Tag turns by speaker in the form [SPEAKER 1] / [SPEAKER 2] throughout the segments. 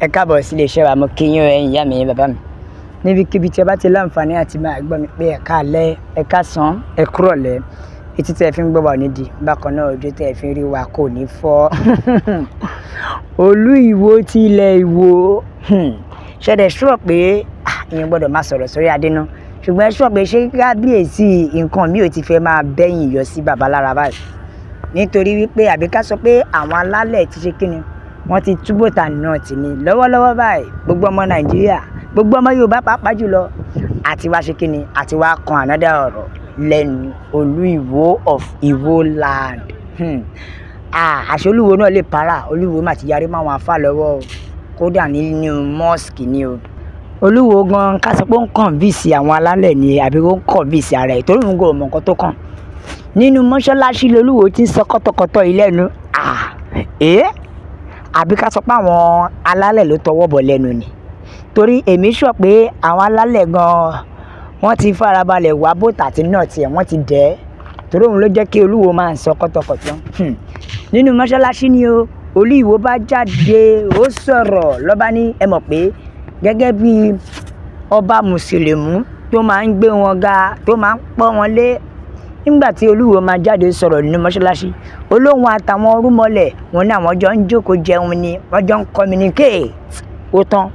[SPEAKER 1] Ẹ káàbọ̀ sí iléeṣẹ́ wa. Mo kí yín o, ẹ̀yin ìyá mi, ẹ̀yin bàbá mi. Níbikíbi tí ẹ bá ti láǹfààní àti máa gbọ́ mi pé ẹ káalẹ́, ẹ káàsán, ẹ kúrọ̀lẹ́. Etí tí ẹ fi ń gbọ́ wa ò ní di, bákan náà ojú tí ẹ fi ń rí wa kò ní fọ́. Olú Ìwó ti ilẹ̀ Ìwó. Ṣẹ̀dẹ̀ sure pé ìyẹn gbọ́dọ̀ máa sọ̀rọ̀ sórí adé náà. Ṣùgbọ́n ẹ sure pé ṣé kábíyèsí nǹkan mi ò ti fẹ́ máa bẹ́yìn yọ sí bàbá lára báyìí. Nítorí wípé àbí ká sọ pé àwọn alálẹ̀ ti ṣe kíni, wọ́n ti túbọ̀ tà náà tì ní lọ́wọ́lọ́wọ́ báyìí. Gbogbo ọmọ Nàìjíríà, gbogbo ọmọ Yorùbá pàápàá jùlọ, àti wá ṣe kíni, àti wá kan another ọ̀rọ̀ lẹ́nu Olú Ìwó of Ìwó land. Àṣé Olúwo náà lè para. Olúwo mà ti yarí mọ́ àwọn àfáà lọ́wọ́ o. Kódà nínú mosque ni o. Olúwo gan ká sọ pé ó ń convince àwọn alálẹ̀ ni àbí ó ń convince ara ẹ̀, torí òun kò mọ nǹkan tó kàn. Nínú mọ́ṣáláṣí lolúwo tí ń sọ kọ́tọ̀kọ́tọ̀ yìí lẹ́nu. Àbí ká sọ pé àwọn alálẹ̀ ló tọwọ́ bọ̀ lẹ́nu ni. Torí èmi sọ pé àwọn alálẹ̀ gan wọ́n ti farabalẹ̀ wá bòtà àti náà tiẹ̀ wọ́n ti dẹ̀ ẹ́. Torí òun ló jẹ́ kí Olúwo máa ń sọ kọ́tọ̀kọ́tọ̀. Nínú mọ́ṣáláṣí ni o. Olú Ìwó bá jáde, ó sọ̀rọ̀ lọ́ba ní ẹ mọ̀ pé gẹ́gẹ́ bí ọba Mùsùlùmí tó máa ń gbé wọn ga, tó máa ń pọ́n wọn lé. Nígbà tí Olúwo máa jáde sọ̀rọ̀ nínú mọ́ṣáláṣí, olóhùn àtàwọn rúmọlẹ̀ wọn ní àwọn jọ ń jókòó jẹun ni, wọ́n jọ ń communicate. Ó tán,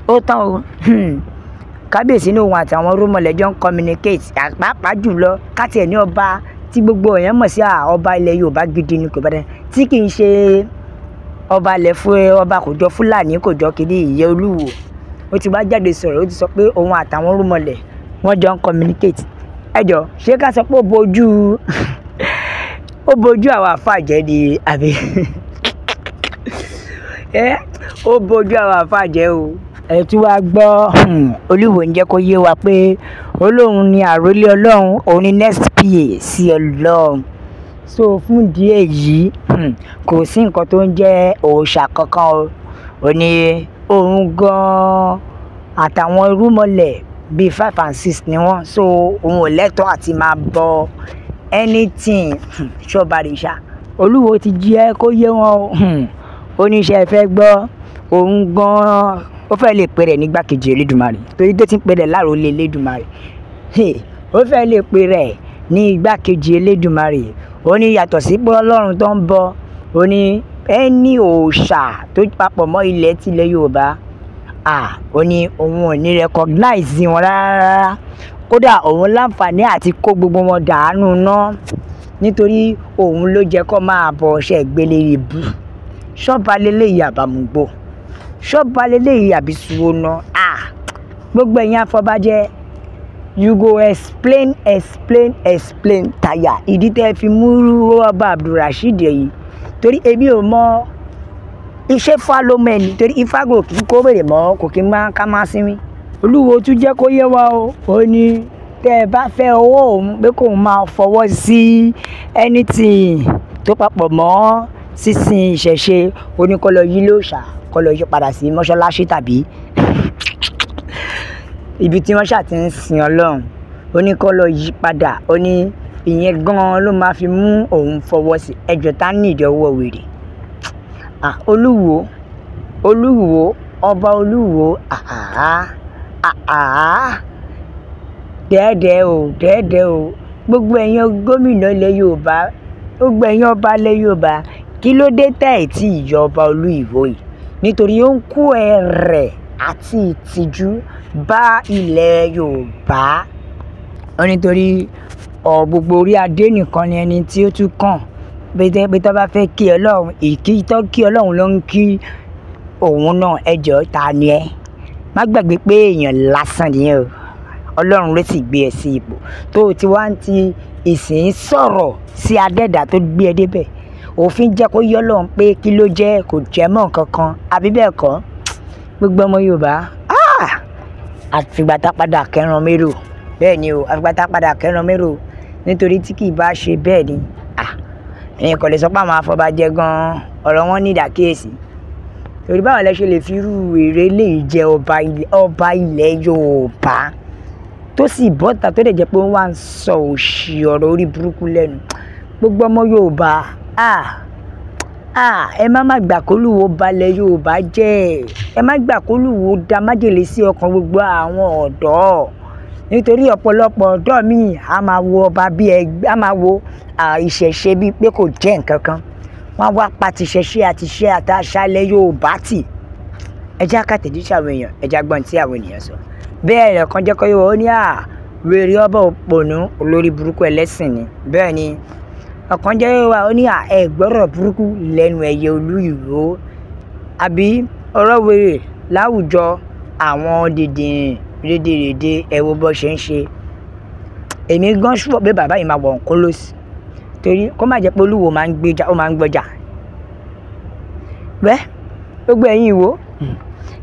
[SPEAKER 1] ó tán o. Kábíyèsí ní òun àtàwọn rúmọlẹ̀ jọ ń communicate, pàápàá jùlọ ká tiẹ̀ ní ọba tí gbogbo èèyàn mọ̀ sí ọba ilẹ̀ Yorùbá gidi ni kò bá dẹ, tí kì í ṣe ọba ilẹ̀ fún ọba kò jọ Fúlàní, kò jọ kiri ìyẹn Olúwo. Ó ti wá jáde sọ̀rọ̀, ó ti sọ pé òun àtàwọn rúmọlẹ̀ wọ́n jọ ń communicate. Ẹ jọ, ṣé ká sọ pé ó bojú àwọn àfáà jẹ́ ni àbí? Ó bojú àwọn àfáà jẹ́ o. Ẹ tún wá gbọ́, Olúwo ń jẹ́ kó yé wa pé Olóhun ni àrólé Ọlọ́run, òun ni next PA sí Ọlọ́run. So fún ìdí èyí, kò sí nǹkan tó ń jẹ́ òòṣà kankan o. Ó ní òun gan-an àtàwọn irúnmọlẹ̀ bíi five and six ni wọ́n. So òun ò lẹ́tọ̀ọ́ àti máa bọ anything. Ṣọ́ba rìṣà. Olúwo ti jẹ́ kó yé wọn o. Ó ní ṣé ẹ fẹ́ gbọ́, òun gan-an ó fẹ́ lè pe rẹ̀ ní igbákejì Elédùmarè, torí tó ti ń pe rẹ̀ lárólé Elédùmarè. Ó fẹ́ lè pe rẹ̀ ní igbákejì Elédùmarè. Ó ní yàtọ̀ sí pé Ọlọ́run tó ń bọ, ó ní ẹni òòṣà tó papọ̀ mọ́ ilẹ̀ tí ilẹ̀ Yorùbá, ó ní òun ò ní recognize wọn rárá. Kódà òun láǹfààní àti kó gbogbo wọn dànù ná, nítorí òun ló jẹ́ kó máa bọ ọṣẹ ìgbélé ibú. Ṣọ́ba leléyìí àbámugbó, ṣọ́ba leléyìí àbí suwóná. Gbogbo ẹ̀yin afọbajẹ, you go explain, explain, explain tire. Ìdí tí ẹ fi mú ọba Abdulrasheed yìí, torí èmi ò mọ iṣẹ́ Ifá ló mọ ẹni, torí Ifá kò kí ń kó wèrè mọ́, kò kí ń máa ká máa sinmi. Olúwo tún jẹ́ kó yé wa o. Ó ní tẹ́ ẹ bá fẹ́ owó òun pé kóun máa fọwọ́ sí anything tó papọ̀ mọ́ sísìn ìṣẹ̀ṣe, ó ní kó lọ yí lóòṣà, kó lọ yí padà sí mọ́ṣáláṣí tàbí ibi tí wọ́n ṣà ti ń sin Ọlọ́run. Ó ní kó lọ yí padà. Ó ní ìyẹn gan-an ló máa fi mú òun fọwọ́ sí. Ẹjọ́ tá ní ìdí ọwọ́ wèrè. Olúwo, Olúwo, ọba Olúwo, àhàhà, àhàhà. Dẹ́ẹ̀dẹ́ o, dẹ́ẹ̀dẹ́ o. Gbogbo ẹ̀yin gómìnà ilẹ̀ Yorùbá, gbogbo ẹ̀yin ọba ilẹ̀ Yorùbá, kí ló dé tẹ́ ẹ̀ tí ì yọ ọba Olú Ìwó yìí? Nítorí ó ń kó ẹrẹ̀ àti ìtìjú bá ilẹ̀ Yorùbá. Ó nítorí gbogbo orí adé nìkan ni ẹni tí ó tún kàn. Pé tó bá fẹ́ kí Ọlọ́run, ìkí tó kí Ọlọ́run ló ń kí òun náà. Ẹ jọ̀ọ́, ta ni ẹ́? Má gbàgbé pé èèyàn lásán ni ẹ́ o. Ọlọ́run ló sì gbé ẹ sí ipò. Tó o ti wá ń ti ìsìn sọ̀rọ̀ sí adẹ́dà tó gbé ẹ débẹ̀. Òfin jẹ́ kó yé Ọlọ́run pé kí ló jẹ́ kò jẹ́ mọ́ nǹkan kan, àbí bẹ́ẹ̀ kọ́. Gbogbo ọmọ Yorùbá, àfìgbà tá padà kẹ́ran mérò. Bẹ́ẹ̀ ni o, àfìgbà tá padà kẹ́ran mérò. Nítorí tí kì í bá ṣe bẹ́ẹ̀ ni, ẹ̀yin kò lè sọ pé àwọn afọbajẹ gan-an ọ̀rọ̀ wọn ní ìdàkíyèsí. Torí báwo lẹ ṣe lè fi irú ère léyìí jẹ ọba ilẹ̀ Yorùbá tó sì bọ́ta tó dẹ̀ jẹ́ pé wọ́n wá ń sọ òṣì ọ̀rọ̀ orí burúkú lẹ́nu. Gbogbo ọmọ Yorùbá, Ẹ má má gbà kólúwo balẹ̀ Yorùbá jẹ́, ẹ má gbà kólúwo da májèlé sí ọkàn gbogbo àwọn ọ̀dọ́, nítorí ọ̀pọ̀lọpọ̀ ọ̀dọ́ míì á máa wo ọba bí ẹgbẹ́, á máa wo ìṣẹ̀ṣe bíi pé kò jẹ́ nǹkan kan. Wọ́n á wá pa tìṣẹ̀ṣe àti iṣẹ́ àtàṣà ilẹ̀ Yorùbá tì. Ẹ jẹ́ ká tẹ̀jíṣẹ́ àwọn èèyàn, ẹ jẹ́ gbọ́n tí àwọn ènìyàn sọ. Bẹ́ẹ̀ rẹ̀ kan jẹ́ kó yé wa, ó ní wèrè ọba òpònú olórí burúkú ẹlẹ́sìn ni. Bẹ́ẹ̀ ni ọ̀kan jẹ́ yé wa, ó ní ẹ gbọ́rọ̀ burúkú lẹ́nu ẹyẹ olú ìwó, àbí ọ̀rọ̀ wèrè láwùjọ àwọn dìndìnrìn rédèrèdè, ẹ wo bó ṣe ń ṣe. Èmi gan sure pé bàbá yìí máa wọ̀ ńkólósì, torí kó má jẹ́ pé olúwo máa ń gbéjà, ó máa ń gbọ́jà. Bẹ́ẹ̀ gbogbo ẹ̀yin ìwó,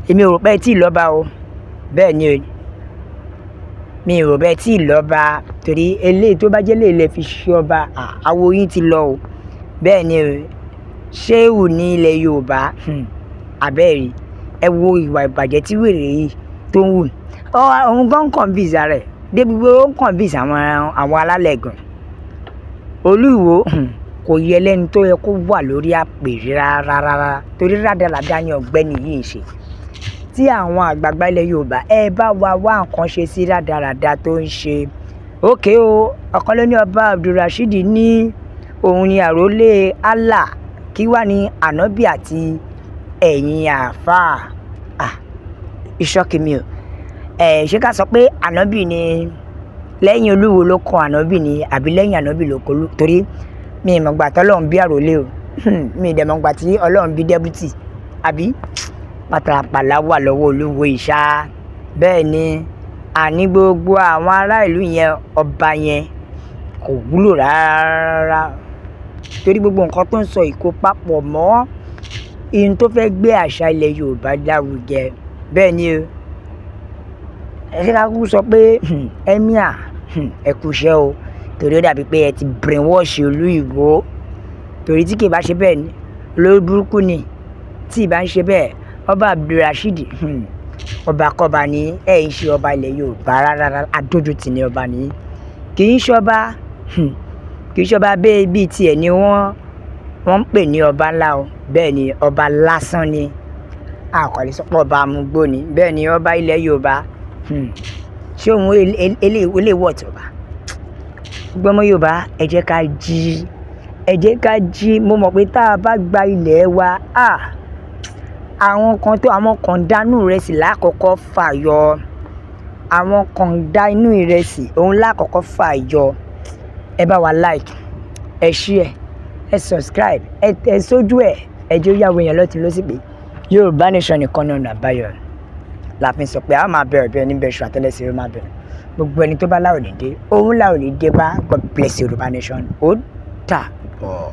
[SPEAKER 1] èmi ò rò pé ẹ tí ì lọ́ba o. Bẹ́ẹ̀ ni o, mi ò rò pé ẹ tí ì lọ́ba, torí eléyìí tó bá jẹ́ lè lè fi ṣe ọba, àwo yín ti lọ o. Bẹ́ẹ̀ ni o, ṣéwù ní ilẹ̀ Yorùbá, àbẹ́ẹ̀rí, ẹ wo ìwà ìbàjẹ́ tí wèrè yìí tó ń wù. Òun gan ń convince ara ẹ̀, débi pé ó ń convince àwọn alálẹ̀ gan. Olúwo kò yẹ lẹ́ni tó yẹ kó wà lórí àpèrè rárá, torí rádaràda ni ọ̀gbẹ́ni yìí ń ṣe. Tí àwọn àgbààgbà ilẹ̀ Yorùbá, ẹ bá wa wá nǹkan ṣe sí rádaràda tó ń ṣe. Ókè o, ọ̀kan ló ní ọba Abdulrasheed ní òun ni àrólé Allah, kí wá ní ànábì àti ẹ̀yin àáfàá. Ìṣọ́kì mi o. Ṣé ká sọ pé ànábì ni lẹ́yìn olúwo ló kan ànábì ni, àbí lẹ́yìn ànábì ló kọ olú? Torí mi ì mọ̀gbà tí Ọlọ́run bí àrólé o. Mi ì dẹ̀ mọ̀gbà tí Ọlọ́run bí dẹ́bútì, àbí pàtàpàlà wà lọ́wọ́ olúwo ìṣá. Bẹ́ẹ̀ ni, àní gbogbo àwọn ará ìlú yẹn, ọba yẹn kò wúlò rárá, torí gbogbo nǹkan tó ń sọ ìkó papọ̀ mọ́ ihun tó fẹ́ gbé àṣà ilẹ̀ Yorùbá lárugẹ. Bẹ́ẹ̀ ni o, ẹ ṣe ká kúkú sọ pé emir, ẹ kú iṣẹ́ o, torí ó dàbí pé ẹ ti brainwash olú ìwó, torí tí kì í bá ṣe bẹ́ẹ̀ ni olórí burúkú ni. Tí ì bá ń ṣe bẹ́ẹ̀, ọba Abdulrasheed, ọba kọba ni, ẹ ń ṣe ọba ilẹ̀ Yorùbá rárá, adójútì ni ọba ni, kì í ṣọba, kì í ṣọba bẹ́ẹ̀ bíi tiẹ̀ ni wọ́n ń pè ní ọba ńlá o. Bẹ́ẹ̀ ni, ọba lásán ni, àkọlé sọpọ̀ ọba amúgbó ni. Bẹ́ẹ̀ ni, ọba ilẹ̀ Yorùbá, ṣé òun eléyìí wọ̀ tọ̀ba? Gbogbo ọmọ Yorùbá, ẹ jẹ́ ká jí, ẹ jẹ́ ká jí. Mo mọ̀ pé tá a bá gba ilẹ̀ wa, àwọn kan tó àwọn kan dánú ìrẹsì lákọ̀ọ́kọ́ fàyọ, àwọn kan dá inú ìrẹsì òun lákọ̀ọ́kọ́ fàyọ. Ẹ bá wa like, ẹ share, ẹ subscribe, ẹ tẹ sójú ẹ, ẹ jẹ́ ó yàwó èèyàn lọ́tùn lósì pé Yorùbá Nation nìkan náà ọ̀nà àbáyọ. La fi sọ pé a máa bẹ̀rẹ̀ bẹ́ẹ̀ níbẹ̀ ṣù àtẹ́lẹsẹ̀ ó máa bẹ̀rẹ̀. Gbogbo ẹni tó bá láò ní dé, òun láò ní dé bá. God bless Yorùbá Nation. Ó dàbọ̀.